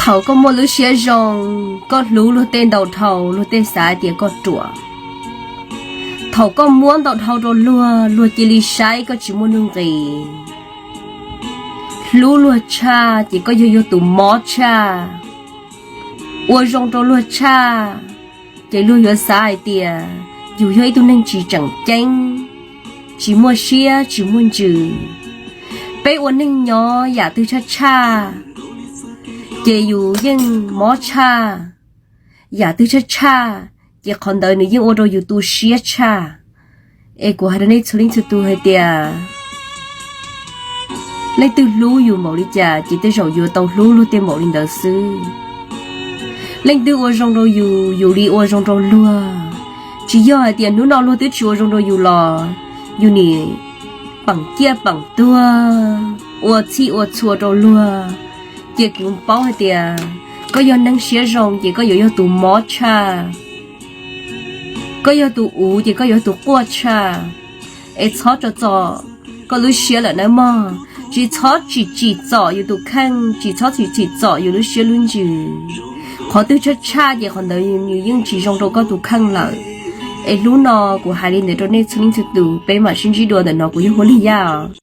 Thaum koj muaj lub siab zoo, koj hlub luag tej ntau dhau, luag tej xav hais tias koj ruam. Thaum koj muab ntau dhau rau luag, luag cia li saib koj tsis muaj nuj nqis. Hlub luag tshaj ces koj yog yog tus mob tshaj. Ua zoo rau luag tshaj ces luag yuav xav hais tias yus yog ib tug neeg tsis tseem ceeb, tsis muaj siab tsis muaj ntsws. Peb ua neeg nyob yam twg tshaj tshaj ces yus yeej mob tshaj. Yam twg tshaj tshaj ces qhov ntawd nws yeej ua rau yus tu siab tshaj. Es kuv hais rau nej txhua leej txhua tus hais tias leej twg hlub yus npaum li cas ces tej zaum yuav tau hlub luag tej npaum li ntawd xwb. Leej twg ua zoo rau yus, yus li ua zoo rau luag. Tsis yog hais tias hnub no luag twb tsis ua zoo rau yus los yus nim peem ciaj peem tuag, ua txhij ua txhua rau luag. Ces kuv paub hais tias koj yog neeg siab zoo ces koj yuav yog tus mob tshaj. Koj yog tus uv ces koj yuav yog tus quaj tshaj. Es txhob tso txom koj lub siab lawm nawb mog. Tsis txhob tsim tsim txom yus tus kheej, tsis txhob tsim tsim txom yus lub siab lub ntsws. Qhov twg tshaj tshaj ces qhov ntawd nws yeej tsis zoo rau koj tus kheej lawm. Es hnub no kuv hais li ntawd rau nej txhua leej txhua tus, peb mam sib ntsib dua ntawm no, kuv yog Huab Lig Yaj os.